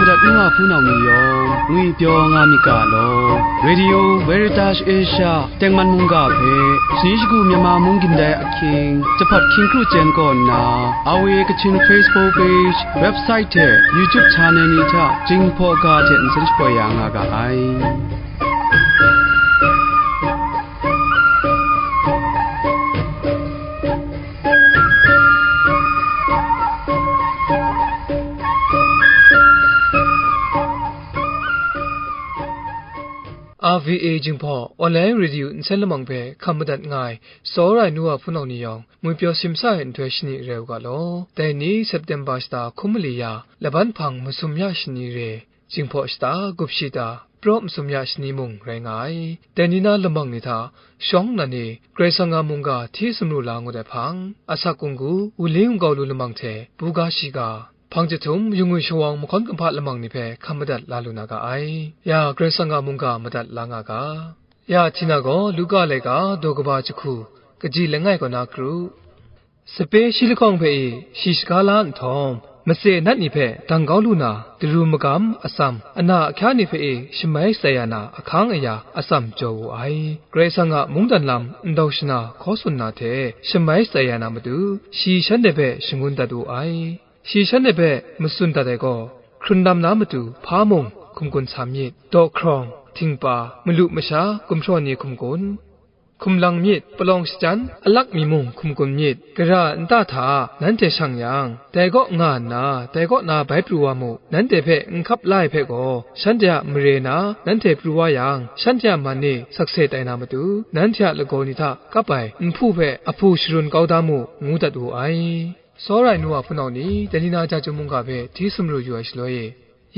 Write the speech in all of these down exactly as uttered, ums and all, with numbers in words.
Madat nu a hpunau ni yawng ngwipyaw nga myit ga law, Radio Veritas Asia tengman mungga hpe shani shagu Myanmar mung gindai ahkying, jahpat hkying kru chyen kaw nna, R V A Kachin Facebook page, website hte YouTube channel ni hta Jinghpaw ga hte nsen shapoi ya nga ga ai. R V A Jinghpaw Online Radio nsen lamang hpe hkam madat nga ai, tsawra ai nu wa hpunau ni yawng, ngwipyaw simsa ai nhtoi shani rai u ga law. Dai ni September shata hkum mali ya, laban hpang masum ya shani re, Jinghpaw shata gup shi ta, praw masum ya shani mung rai nga ai. Dai ni na lamang ni hta, shawng nnan e, Karai Kasang a mungga hti sumru la ngut ai hpang, asak kunggu, wunli wungkau lu lamang hte, buga shiga, hpang jahtum, yungwi shawawng mahkawn kumhpa lamang ni hpe hkam madat la lu na ga ai. Ya, Karai Kasang a mungga madat la nga ga. Ya, Htina gaw Luka laika daw kaba jahku, kaji langai kaw na kru. Sape shi lahkawng hpe e shi shaga la nhtawm, matse nat ni hpe dang kau lu na, daru magam atsam, ana ahkya ni hpe e shamai shatsai ya na ahkang aya atsam jaw wu ai. Karai Kasang a mungdan lam ndau shana hkaw tsun na hte shamai shatsai ya na matu, shi shanhte hpe shangun dat wu ai. Shi shanhte hpe matsun dat ai gaw, hkrun lam na matu hpa mung hkum gun sa myit, daw hkrawng, htingpa, malu masha, gumhpraw ni hkum gun, hkum lang myit, palawng shachyan, alak mi mung hkum gun myit, gara nta hta nanhte shang yang, dai kaw nga nna, dai kaw na bai pru wa mu, nanhte hpe n hkap la ai hpe gaw, shanhte a mare na nanhte pru wa yang, shanhte a man e sakse tai na matu, nanhte a lagaw ni hta kap ai nhpu hpe ahpu sharun kau da mu, ngu dat wu ai. Tsawra ai nu wa hpunau ni, dai ni na ja chyum mungga hpe hti sumru yu ai shaloi e,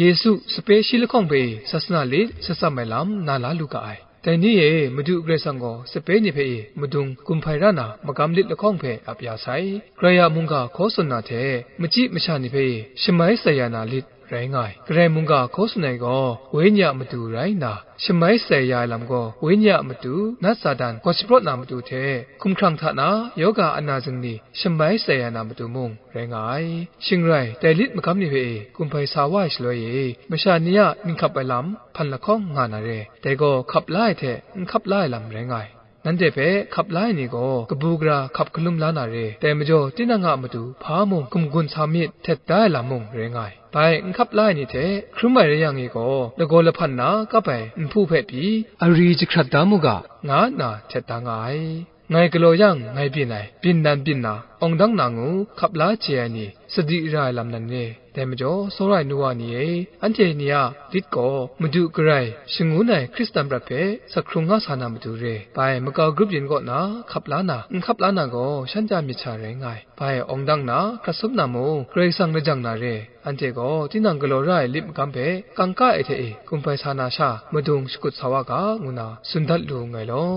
Yesu sape shi lahkawng hpe e sasana lit shatsam ai lam na la lu ga ai. Dai ni e Madu Karai Kasang gaw sape ni hpe e madung gumhpai ra na magam lit lahkawng hpe ap ya sai. Karai a mungga hkaw tsun na hte machyi masha ni hpe e shamai shatsai ya na lit rai nga ai. Karai mungga hkaw tsun ai gaw Wenyi a matu rai nna, shamai shatsai ya ai lam gaw Wenyi a matu, nat Satan gaw shapraw na matu hte, hkumhkrang hta na, yoga ana zingni shamai shatsai ya na matu mung rai nga ai. Shing rai, dai lit magam ni hpe e gumhpai sa wa ai shaloi e, masha ni a ninghkap ai lam hpan lahkawng nga na re, dai gaw hkap la ai hte n hkap la ai lam rai nga ai. Nanhte hpe hkap la ai ni gaw kabu gara hkap hkalum la na re, dai majaw tinang a matu hpa mung hkum gun sa myit, htet da ai lam mung rai nga ai. Bai n hkap la ai ni hte hkrum ai rai yang e gaw, lagaw lahpan na kap ai nhpu hpe pyi, ari jahkrat da mu ga, nga nna htet da nga ai. Ngai galaw yang ngai byin ai, byin nan byin na, awng dang na ngu, hkap la chye ai ni, sadi ra ai lam nan re. Dai majaw, tsawra ai nu wa ni e, anhte ni a lit gaw Madu Karai shangun ai Hkristan prat hpe sak hkrung nga sa na matu re. Bai makau grup yin kaw na hkap la na, n hkap la na gaw, shanhte a myit sha rai nga ai. Bai awng dang na, hkrat sum na mung, Karai Kasang lajang na re. Anhte gaw tinang galaw ra ai lit magam hpe kangka ai hte e gumhpai sa na sha, madung shakut sa wa ga, ngu na tsun dat lu nngai law.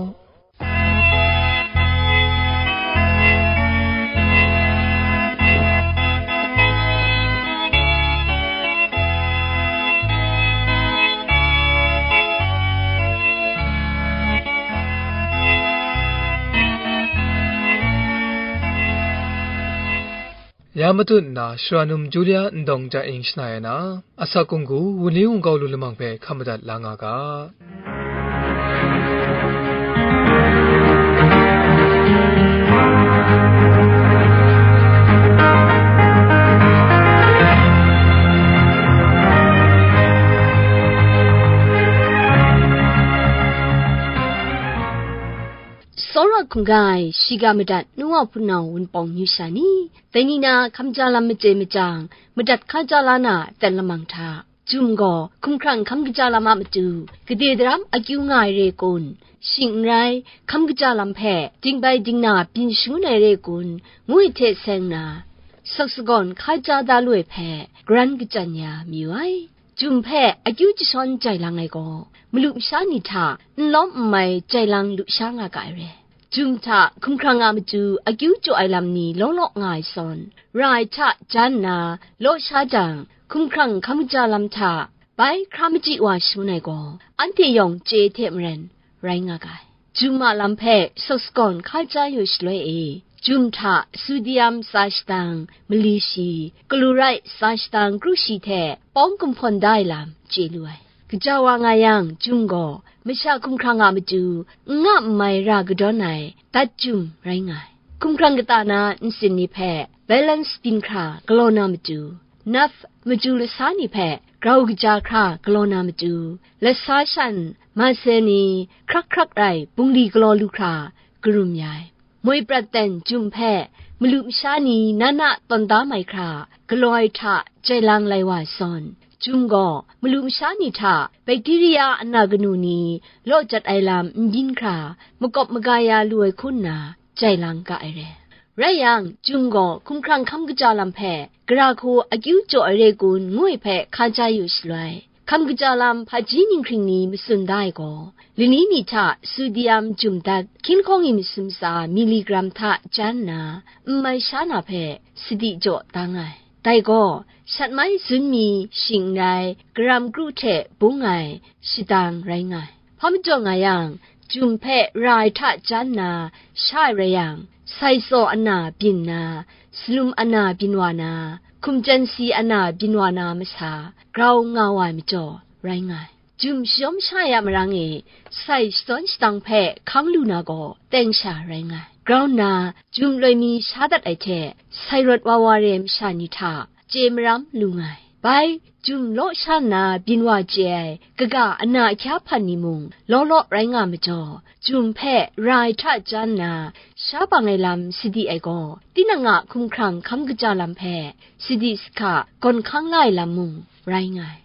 Ya matut nna, Shara num Julia ndawng ja ing shana ya na, asak kunggu, wunli wungkau lu lamang hpe hkam madat la nga ga. Tsawra hkungga ai, shiga madat nu wa hpunau wunpawng myu sha ni, dai ni na hkamja lam machye machyang, madat hkaja la na aten lamang hta, Jum gaw hkumhkrang hkam kaja lam a matu, gade daram akyu nga ai re kun? Shing n rai, hkam kaja lam hpe dingbai dingna byin shangun ai re kun? Ngu ai hte seng na, sak sagawn hkaja da lu ai hpe, garan kachyan ya mayu ai. Jum hpe akyu jashawn jai lang ai gaw, malu masha ni hta n lawm n mai jai lang lu sha nga ga ai re. Jum hta hkumhkrang a matu akyu jaw ai lam ni law law nga ai sawn, ra ai hta jan nna law sha jang, hkumhkrang hkam kaja lam hta bai hkra machyi wa shangun ai gaw, anhte yawng chye hte maren rai nga ga ai. Jum a lam hpe sak sagawn hkaja yu shaloi e, Jum hta sodium tsa shadang mali shi, chloride tsa shadang kru shi hte pawng kumhpawn da ai lam chye lu ai. Kaja wa nga yang, jum gaw masha hkumhkrang a matu n nga n mai ra kadawn ai dat jum rai nga ai. Hkumhkrang kata na ntsin ni hpe balance byin hkra galaw na matu, nerve matu lasa ni hpe grau kaja hkra galaw na matu, lasa shan, muscle ni hkrak hkrak rai bungli galaw lu hkra karum ya ai. Moi prat ten jum hpe malu masha ni na na tawn da mai hkra galaw ai hta jai lang lai wa ai zawn, jum gaw malu masha ni hta bakteria ana kanu ni law jat ai lam n byin hkra makawp maga ya lu ai hku nna jai lang ga ai re. Rai yang, jum gaw hkumhkrang hkam kaja lam hpe gara hku akyu jaw ai re kun ngu ai hpe hka ja yu shaloi, hkam kaja lam hpaji ninghkring ni matsun da ai gaw, lani mi hta sodium jum dat hkying lahkawng e masum tsa miligram hta jan nna, n mai sha na hpe sadi jaw da nga ai. Dai gaw, shat mai zun mi shing n rai, garam kru hte bung ai shadang rai nga ai. Hpa majaw nga yang, jum hpe ra ai hta jan nna sha ai rai yang, sai tsaw ana byin na, salum ana byin wa na, hkum chyan si ana byin wa na masa grau nga wa ai majaw rai nga ai. Jum shayawm sha ai a marang e sai shadawn shadang hpe hkang lu na gaw teng sha rai nga ai. Grau nna, jum loi mi sha dat ai hte sai rawt wa wa re ai masha ni hta chye maram lu nga ai. Bai, jum law sha nna byin wa chye ai kaga ana ahkya hpan ni mung law law rai nga majaw, jum hpe ra ai hta jan nna sha bang ai lam sadi ai gaw, tinang a hkumhkrang hkam kaja lam hpe sadi sahka gawn hkang la ai lam mung rai nga ai.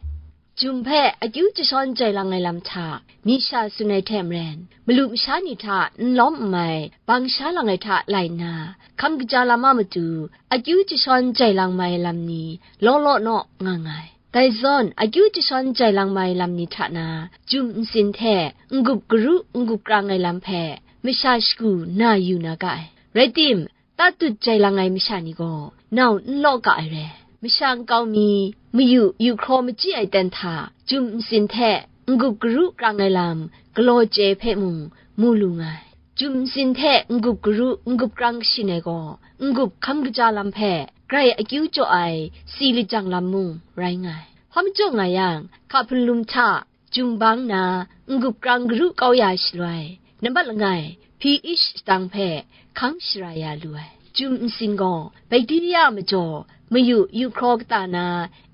Jum hpe akyu jashawn jai lang ai lam hta mi sha tsun ai hte maren, malu masha ni hta n lawm n mai bang sha lang ai hta lai nna, hkam kaja lam a matu akyu jashawn jai lang mai ai lam ni law law naw nga nga ai. Dai zawn, akyu jashawn jai lang mai ai lam ni hta na jum ntsin hte n-gup garu n-gup krang ai lam hpe masha shagu na yu na ga ai. Rai tim, tatut jai lang ai masha ni gaw nau n law ga ai re. Masha nkau mi, mayu yu hkraw machyi ai ten hta, jum ntsin hte n-gup garu krang ai lam galaw chye hpe mung mu lu nga ai. Jum ntsin hte n-gup garu n-gup krang kashin ai gaw, n-gup hkam kaja lam hpe grai akyu jaw ai si lajang lam mung rai nga ai. Hpa majaw nga yang, hka hpunlum hta, jum bang na, n-gup krang garu kau ya shaloi, nambat langai, pH shadang hpe hkang shara ya lu ai. Jum ntsin gaw, bakteria a majaw, mayu yu hkraw kata na,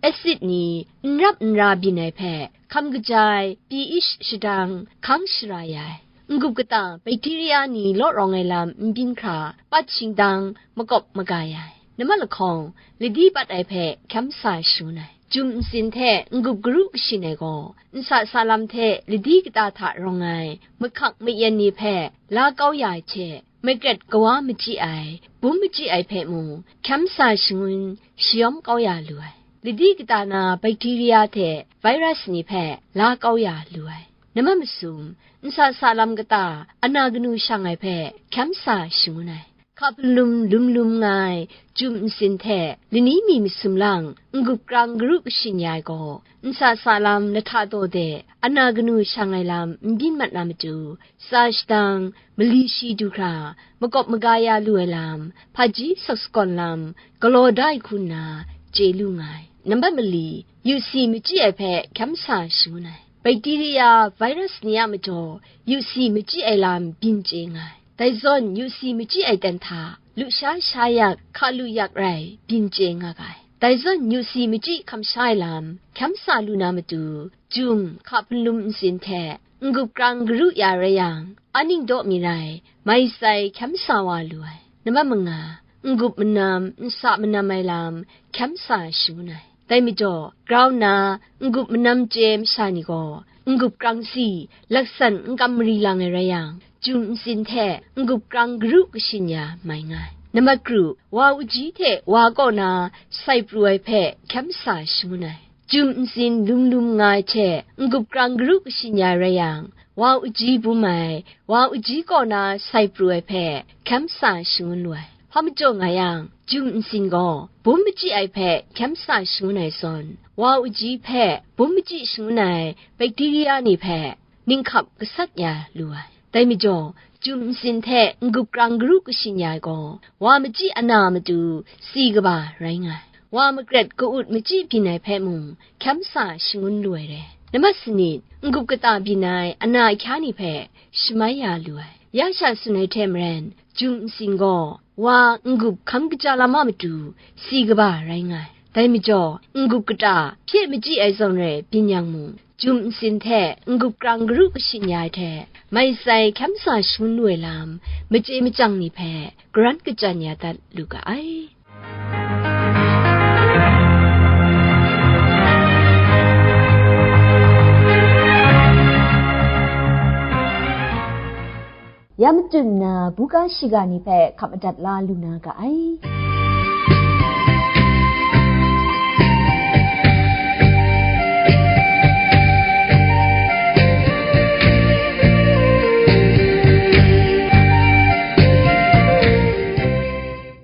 acid ni n rap n ra byin ai hpe, hkam kaja ai, pH shadang hkang shara ya ai. N-gup kata, bakteria ni law rawng ai lam n byin hkra, pat shingdang makawp maga ya ai. Nambat lahkawng, ladi pat ai hpe hkyam sa shangun ai. Jum ntsin hte n-gup garu kashin ai gaw, nsa sa lam hte ladi kata hta rawng ai mahkak mayen ni hpe la kau ya ai hte, magret kawa machyi ai, bum machyi ai hpe mung, hkyam sa shangun shayawm kau ya lu ai. Ladi kata na bakteria hte virus ni hpe la kau ya lu ai. Nambat masum, nsa sa lam kata ana kanu shang ai hpe hkyam sa shangun ai. Hka hpunlum lum lum nga ai jum ntsin hte lani mi masum lang n-gup krang garu kashin ya ai gaw, nsa sa lam lahta daw de ana kanu shang ai lam n byin mat na matu, tsa shadang, mali shi du hkra, makawp maga ya lu ai lam, hpaji sawk sakawn lam, galaw da ai hku nna chye lu nga ai. Nambat mali, yu si machyi ai hpe hkyam sa shangun ai. Bakteria, virus ni a majaw, yu si machyi ai lam byin chye nga ai. Dai zawn, yu si machyi ai ten hta, lusha sha yak, hka lu yak rai, byin chye nga ga ai. Dai zawn, yu si machyi hkam sha ai lam, hkyam sa lu na matu, jum, hka hpunlum ntsin hte, n-gup krang garu ya rai yang, aning daw mi rai, mai tsai hkyam sa wa lu ai. Nambat manga, n-gup manam, nsa manam ai lam, hkyam sa shangun ai. Dai majaw, grau nna, n-gup manam chye masha ni gaw, n-gup krang si, laksan n kam mari lang ai rai yang, jum ntsin hte n-gup krang garu kashin ya mai nga ai. Nambat kru, wa uji hte wa kaw na sai pru ai hpe hkyam sa shangun ai. Jum ntsin lum lum nga ai hte n-gup krang garu kashin ya rai yang, wa uji bum ai, wa uji kaw na sai pru ai hpe hkyam sa shangun lu ai. Hpa majaw nga yang, jum ntsin gaw bum machyi ai hpe hkyam sa shangun ai zawn, wa uji hpe bum machyi shangun ai bakteria ni hpe ninghkap gasat ya lu ai. Dai majaw, Jum nsin hte n-gup krang karu kashi ni ai gaw, wa machyi ana matu si kaba rai nga ai. Wa makret ka-ut machyi byin ai hpe mung hkyam sa shangun lu ai re. Nambat sanit, n-gup kata byin ai ana ahkya ni hpe shamai ya lu ai. Ya sha tsun ai hte maren, Jum nsin gaw wa n-gup hkam kaja lam a matu si kaba rai nga ai. Dai majaw, n-gup kata hpye machyi ai zawn rai byin yang mung, Jum nsin hte n-gup krang karu kashi ni ai hte mai sai hkyam sa shangun lu ai lam, machye machyang ni hpe karan kachyan ya dat lu ga ai. Ya matut nna, buga shiga ni hpe hkap madat la lu na ga ai.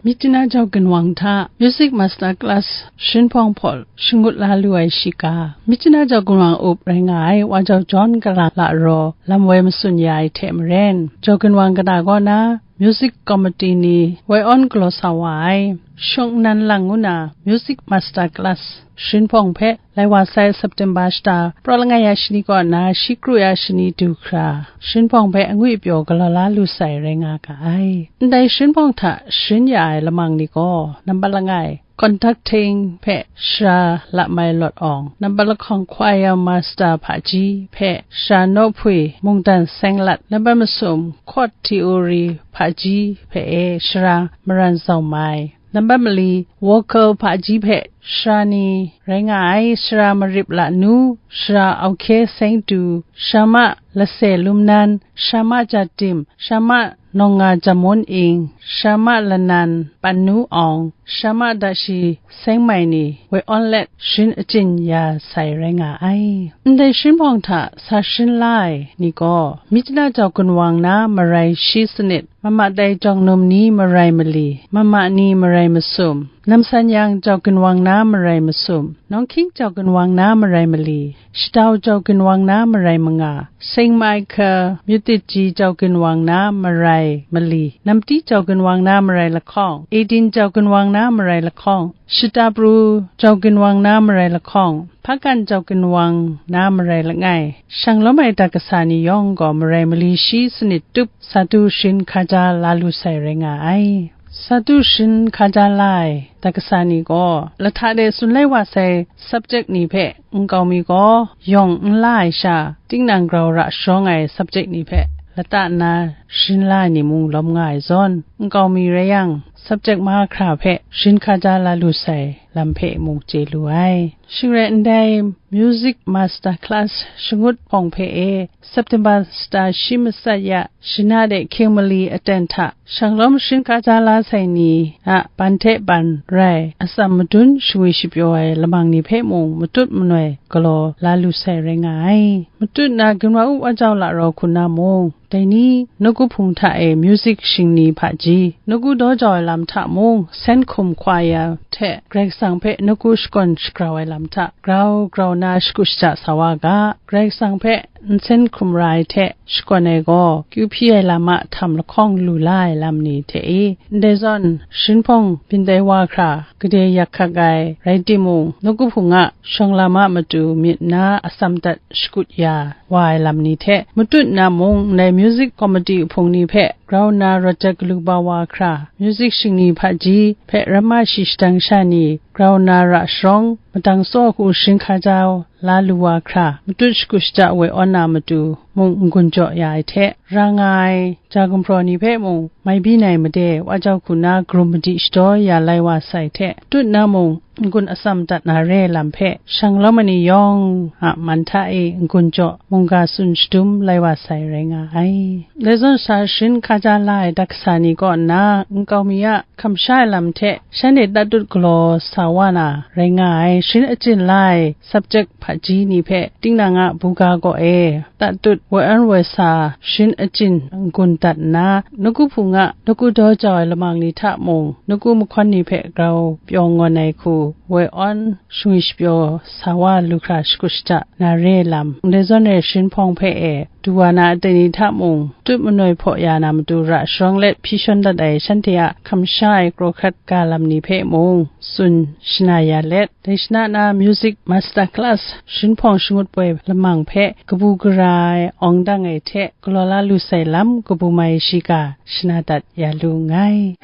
Myitkyina Jawgin Wang hta Music Master Class Shinpawng Hpawl shangut la lu ai shiga, Myitkyina Jawgin Wang up rai nga ai Wa Jau John Kara la raw lam woi masun ya ai hte maren, Jawgin Wang kata kaw na Music Committee ni woi awn galaw sa wa ai, shawng nnan lang ngu na Music Master Class Shinpawng hpe lai wa sai September shata, pra langai ya shani kaw na shi kru ya shani du hkra, Shinpawng hpe angwi pyaw galaw la lu sai rai nga ga ai. Ndai Shinpawng hta sharin ya ai lamang ni gaw, nambat langai, Conducting hpe Sara Lamai Lawt Awng, nambat lahkawng Choir Master hpaji hpe Sara Nawhpwi Mungdan Senglat, nambat masum Chord Theory hpaji hpe e Sara Maran Zau Mai, nambat mali Vocal hpaji hpe Sara ni rai nga ai, Sara Marip Lanu, Sara Auhkye Sengtu, Sara Ma Lase Lumnan, Sara Ma Jatim, Sara Ma Nawng Nga Jam Mun Ing, Sara Ma Lanan Pan Nu Awng, Sara Ma Dashi Seng Mai ni woi awn let sharin achyin ya sai rai nga ai. Ndai Shinpawng hta sa sharin la ai ni gaw, Myitkyina Jawgin Wang na marai shi sanit, Mama Tai Jawng Num ni marai mali, Mama ni marai masum, Namsan Yang Jawgin Wang na marai masum, Nawng Hkying Jawgin Wang na marai mali, Shadau Jawgin Wang na marai manga, Saint Michael Myitkyina Jawgin Wang na marai mali, Namti Jawgin Wang na marai lahkawng, Edim Jawgin Wang na marai lahkawng, Shata Pru Jawgin Wang na marai lahkawng, Hpakan Jawgin Wang na marai langai, shang lawm ai dat kasa ni yawng gaw marai mali shi sanit tup sa du sharin hkaja la lu sai rai nga ai. Sa du sharin hkaja la ai dat kasa ni gaw, lahta de tsun lai wa sai subject ni hpe nkau mi gaw yawng n la ai sha, tinang grau ra sharawng ai subject ni hpe lata nna sharin la ai ni mung lawm nga ai zawn, nkau mi rai yang, subject mahkra hpe sharin hkaja la lu sai lam hpe mung chye lu ai. Shing rai ndai, Music Master Class shangut hpawng hpe e, September shata shi matsat ya, shana de hkying mali aten hta, shang lawm sharin hkaja la sai ni a ban hte ban rai, atsam madun shangwi shapyaw ai lamang ni hpe mung matut manoi galaw la lu sai rai nga ai. Matut na ginra up wa jau la rau hku na mung, dai ni nawku hpung hta e music shingni hpaji, nawku daw jau ai lam hta mung, sen hkum hkwa ya hte Karai Kasang hpe nawku shakawn shagrau ai lam hta, grau grau na shagu shaja sa wa ga, Karai Kasang hpe nsen hkum ra ai hte shakawn ai gaw, kyu hpyi ai lam a htam lahkawng lu la ai lam ni hte e, ndai zawn, sharin hpawng byin tai wa hkra, gade yak hkak ai rai timung, nawku hpung a shawng lam a matu myit na atsam dat shakut ya wa ai lam ni hte, matut na mung, ndai music committee hpung ni hpe grau nna rawt jat galu kaba wa hkra, music shingni hpaji hpe ramma shi shadang sha ni grau nna ra sharawng, matang tsaw hku sharin hkaja la lu wa hkra, matut shagu shaja woi awn na matu mung n-gun jaw ya ai hte, ra nga ai ja gumhpraw ni hpe mung mai byin ai made wa jau hku na, grum madi shadaw ya lai wa sai hte, tut na mung n-gun atsam dat na re ai lam hpe, shang lawm ai ni yawng a man hta e n-gun jaw mungga tsun shadum lai wa sai rai nga ai. Dai zawn sa sharin hkaja la ai dat kasa ni kaw nna, nkau mi a hkam sha ai lam hte, shanhte tatut galaw sa wa na rai nga ai, sharin achyin la ai subject hpaji ni hpe, tinang a buga kaw e tatut woi awn woi sa sharin achyin n-gun dat nna, nawku hpung a nawku daw jau ai lamang ni hta mung, nawku mahkawn ni hpe grau pyaw ngawn ai hku, woi awn shangwi shapyaw sa wa lu hkra shakut shada na re ai lam, ndai zawn e sharin hpawng hpe e du wa na aten ni hta mung, tut manoi hpaw ya na matu ra sharawng let hpyi shawn dat ai shanhte a hkam sha ai kraw hkrat ga lam ni hpe mung tsun shana ya let, dai shana na music master class sharin hpawng shangut poi lamang hpe kabu gara ai awng dang ai hte galaw la lu sai lam kabu mai shiga shana dat ya lu nngai.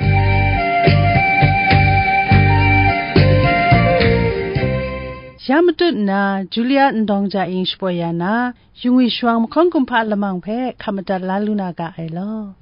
Ya matut nna, Julia Ndawng Ja Ing shapoi ya na, Yungwi Shawang mahkawn kumhpa lamang hpe hkap madat la lu na ga ai law.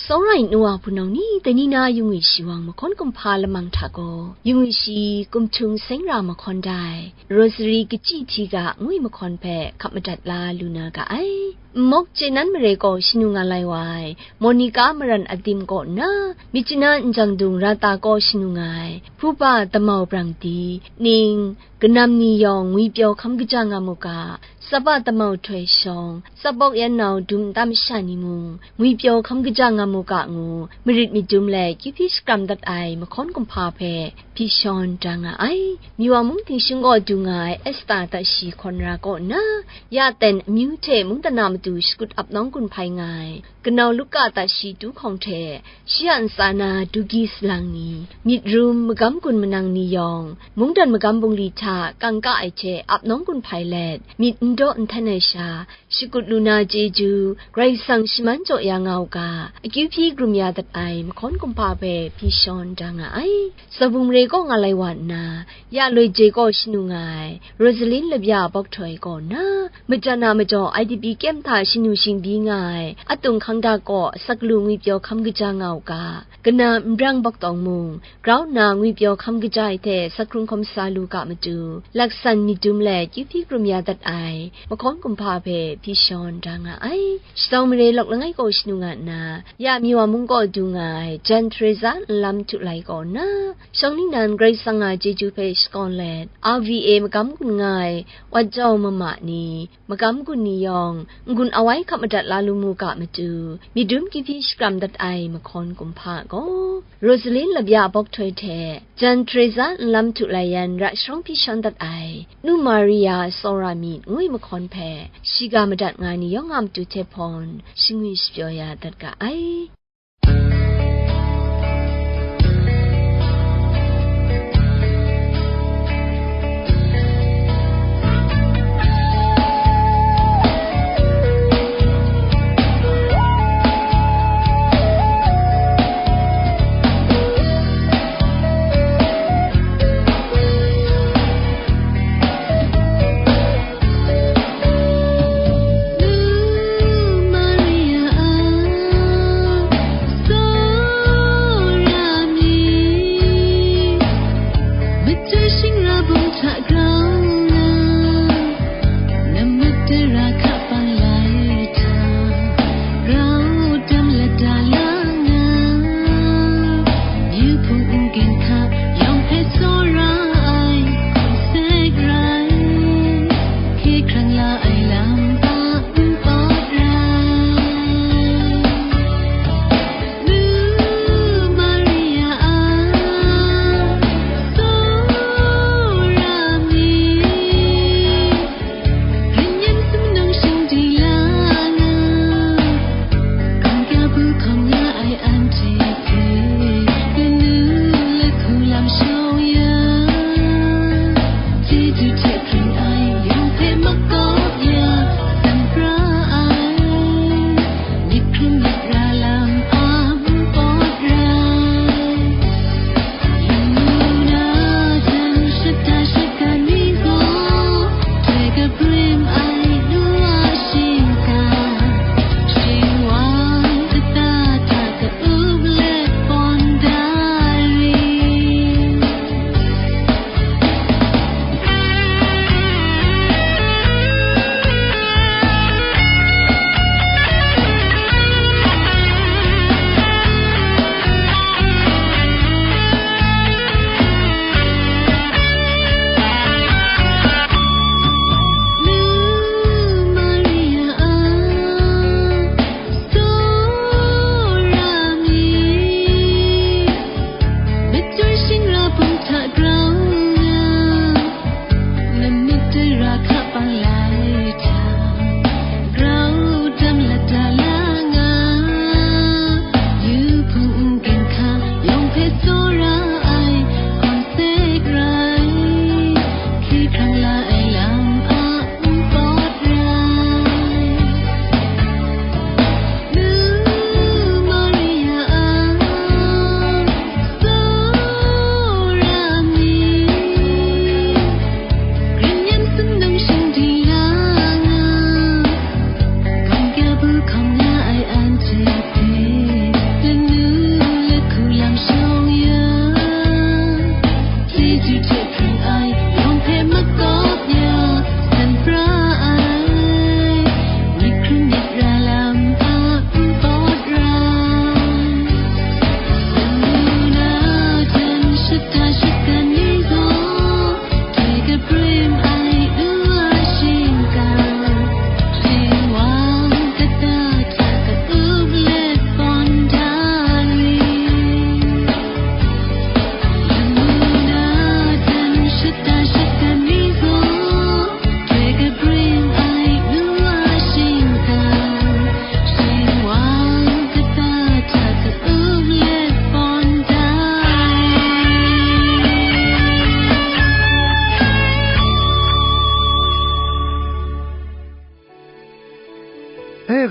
Sawra ai nu wa hpunau ni, dai ni na Yungwi Shawang mahkawn kumhpa lamang hta gaw, Yungwi Shi Kumhtung Seng Ra mahkawn dai, Rosary Kachyi Hti Ga ngwi mahkawn hpe hkap madat la lu na ga ai. Nmawk chye nan mare kaw shanu nga lai wa ai, Monica Maran Adim kaw nna, Myitkyina Njang Dung Rata kaw shanu nga ai, Hpuba Damau Brang Di, ning, kanam ni yawng ngwipyaw hkam kaja nga mu ga, Saba Damau Htoi Shawng, Sabawk Yan Nau Dum Nta Masha ni mung, ngwipyaw hkam kaja nga mu ga ngu, marit myit dum let, kyu hpyi shakram dat ai mahkawn kumhpa hpe, hpyi shawn da nga ai. Miwa mung ting shing kaw du nga ai Esta Tashi Hkawn Ra kaw nna, ya ten amyu hte mungdan a matu shakut ap nawng gun hpai nga ai, kanau Luka Tashi Tu Hkawng hte, shi a ntsa na Dugi Salang ni, myit rum, magam gun manang ni yawng, mungdan magam bungli hta kangka ai hte ap nawng gun hpai let, myit n daw n htan ai sha, shakut lu na chyeju, Karai Kasang shaman jaw ya nga u ga, akyu hpyi krum ya dat ai mahkawn kumhpa hpe hpyi shawn da nga ai. Sabung re kaw nga lai wa nna, ya loi je kaw shanu nga ai, Rosalin Labya Bawk Htoi kaw nna, majan a majaw I D P kyem hta shanu shingbyi nga ai, Atung Hkang Da kaw asak lu ngwipyaw hkam kaja nga u ga, kana Nbrang Bawk Tawng mung, grau nna ngwipyaw hkam kaja ai hte asak hkrung hkawm sa lu ga matu, laksan myit dum let kyu hpyi krum ya dat ai, mahkawn kumhpa hpe hpyi shawn da nga ai. Shadawng mare lawk langai kaw shanu nga nna, ya Miwa mung kaw du nga ai, Jan Teresa nlam htu lai kaw nna, shawng ningnan Karai Kasang a chyeju hpe shakawn let, R V A magam gun nga ai, Wat Jau Mama ni, magam gun ni yawng, n-gun awai hkap madat la lu mu ga matu, myit dum kyu hpyi shakram dat ai mahkawn kumhpa gaw, Rosalin Labya Bawk Htoi hte, Jan Teresa nlam htu lai yan ra sharawng hpyi shawn dat ai, Nu Maria Sawra Myit ngwi mahkawn hpe, shiga madat nga ai ni yawng a matu hte hpawn, shangwi shapyaw ya dat ga ai.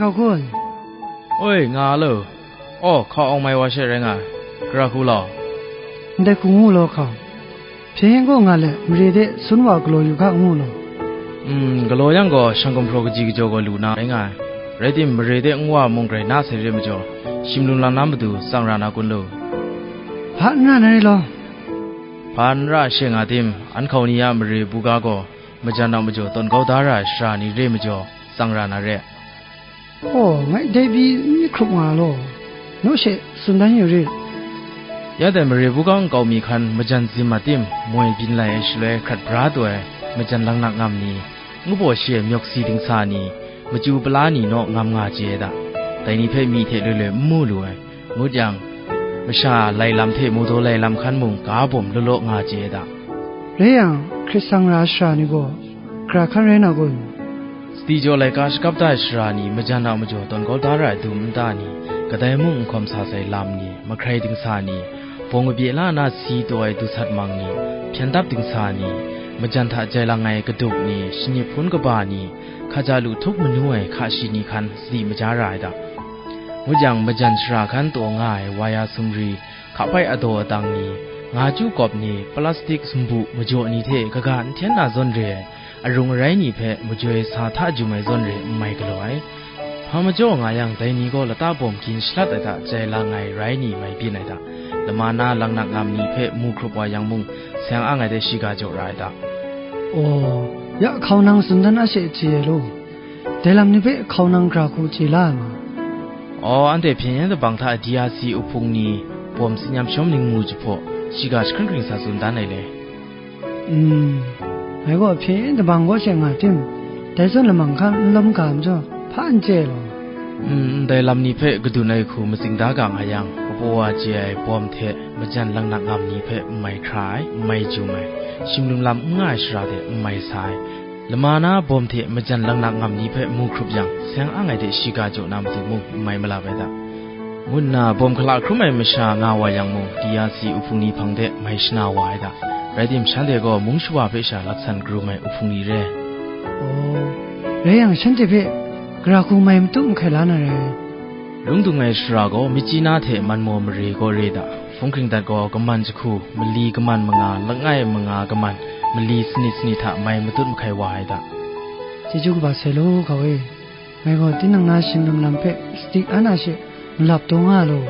Hkau kun. Oi, nga lo. Aw, hkau awng mai wa she rai nga ai. Gara hku law. Ndai hku ngu law hkau. Hpyen gaw nga let, mare de sun wa galaw yu hka ngu law. Mm, galaw yang gaw, shang gumhpraw kaji kajaw gaw lu na rai nga ai. Rai tim, mare de n wa mung grai na sai re majaw, shim lum lam na matu tsang ra na kun lu. Hpa n ra na re law. Hpa n ra she nga tim, an hkau ni a mare buga gaw, majan a majaw tawn kau da ra ai shara ni re majaw, tsang ra na re. Aw, ngai dai pyi n myit hkrup nga law, naw she tsun dan yu rit. Ya dai mare buga nkau mi hkan majan zim a tim, moi byin lai ai shaloi hkrat bra taw ai, majan laknak ngam ni, ngu baw shi ai myawk si dingsa ni, machyu pala ni naw ngam nga chye ai da. Dai ni hpe myi hte loi loi n mu lu ai. Ngut yang, masha lai lam hte mu daw lai lam hkan mung ga bawm law law nga chye ai da. Rai yang, hkrit sang ra ai shara ni gaw, gara hkan rai na kun? Sadi jaw laika shakap da ai shara ni majan a majaw tawn kau da ra ai dum nta ni, kadai mung n hkawm sa sai lam ni, mahkrai dingsa ni, bawng kabye la na si taw ai dusat mang ni, hpyen dap dingsa ni, majan hta jai lang ai kaduk ni, shanip hpun kaba ni, hkaja lu htup manu ai hka shi ni hkan sadi maja ra ai da. Ngut yang, majan shara hkan taw nga ai wa ya sumri, hkapai adaw adang ni, nga chyu kawp ni, plastik sumbu majaw ni hte kaga n hten na zawn re ai, arung arai ni hpe majoi sa hta jum ai zawn re n mai galaw ai. Hpa majaw nga yang, dai ni gaw lata bawm gin shalat ai hta jai lang ai rai ni mai byin ai hta, lama na laknak ngam ni hpe mu hkrup wa yang mung, seng ang ai de shiga jaw ra ai hta. Aw, ya hkau nang tsun dan a she chye ai law. Dai lam ni hpe hkau nang gara hku chye la ai ma? Aw, anhte hpyen yen dabang hta D R C uhpung ni bawm tsin yam shawm ning mu jahpaw, shiga jahkring hkring sa tsun dan ai le. Mm, ngai gaw hpyen yen dabang kaw she nga tim, dai zawn lamang hkan n lawm ga majaw, hpa n chye ai law. Mm, ndai lam ni hpe kadun ai hku matsing da ga nga yang, kapaw wa chye ai bawm hte majan laknak ngam ni hpe n mai hkra ai, n mai jum ai, shim lum lam n nga ai shara de n mai sa ai, lama na bawm hte majan laknak ngam ni hpe mu hkrup yang, seng ang ai de shiga jaw na matu mung n mai malap ai da, ngu nna bawm hkala hkrum ai masha nga wa yang mung, D R C uhpung ni hpang de mai shana wa ai da. Rai tim, shanhte gaw mung shawa hpe sha laksan karum ai uhpung ni re. Aw, rai yang, shanhte hpe gara hku mai matu mahkai la na rai. Lung dung ai shara gaw, Myitkyina hte Manmaw mare gaw re da. Hpung hkring dat gaw, kaman jahku, mali kaman manga, langai manga kaman, mali sanit sanit hta mai matut mahkai wa ai da. Chyeju kaba sai law, hkau e. Ngai gaw tinang na shim lum lam hpe sadi an a she malap taw nga law.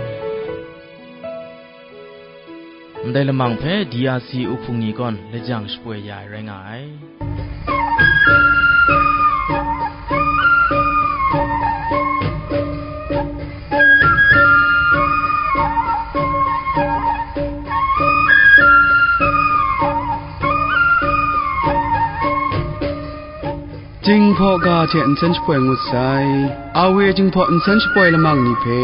Ndai lamang hpe D R C uhpung ni kawn lajang shapoi ya ai rai nga ai. Jinghpaw ga hte nsen shapoi ngut sai. A W Jinghpaw nsen shapoi lamang ni hpe,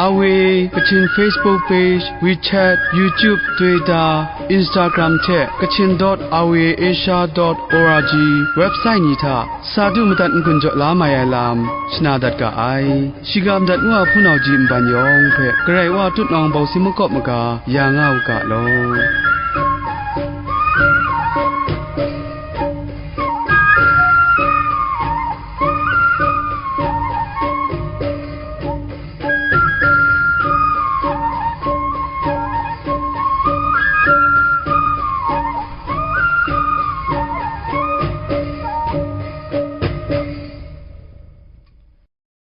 A W Kachin Facebook page, WeChat, YouTube, Twitter, Instagram hte Kachin dot R V A Asia dot O R G website ni hta sa du madat n-gun jaw la mai ai lam shana dat ga ai. Shiga madat ngu a hpunau ji nban yawng hpe Karai Wa tutnawng bawsi makawp maga ya nga u ga law.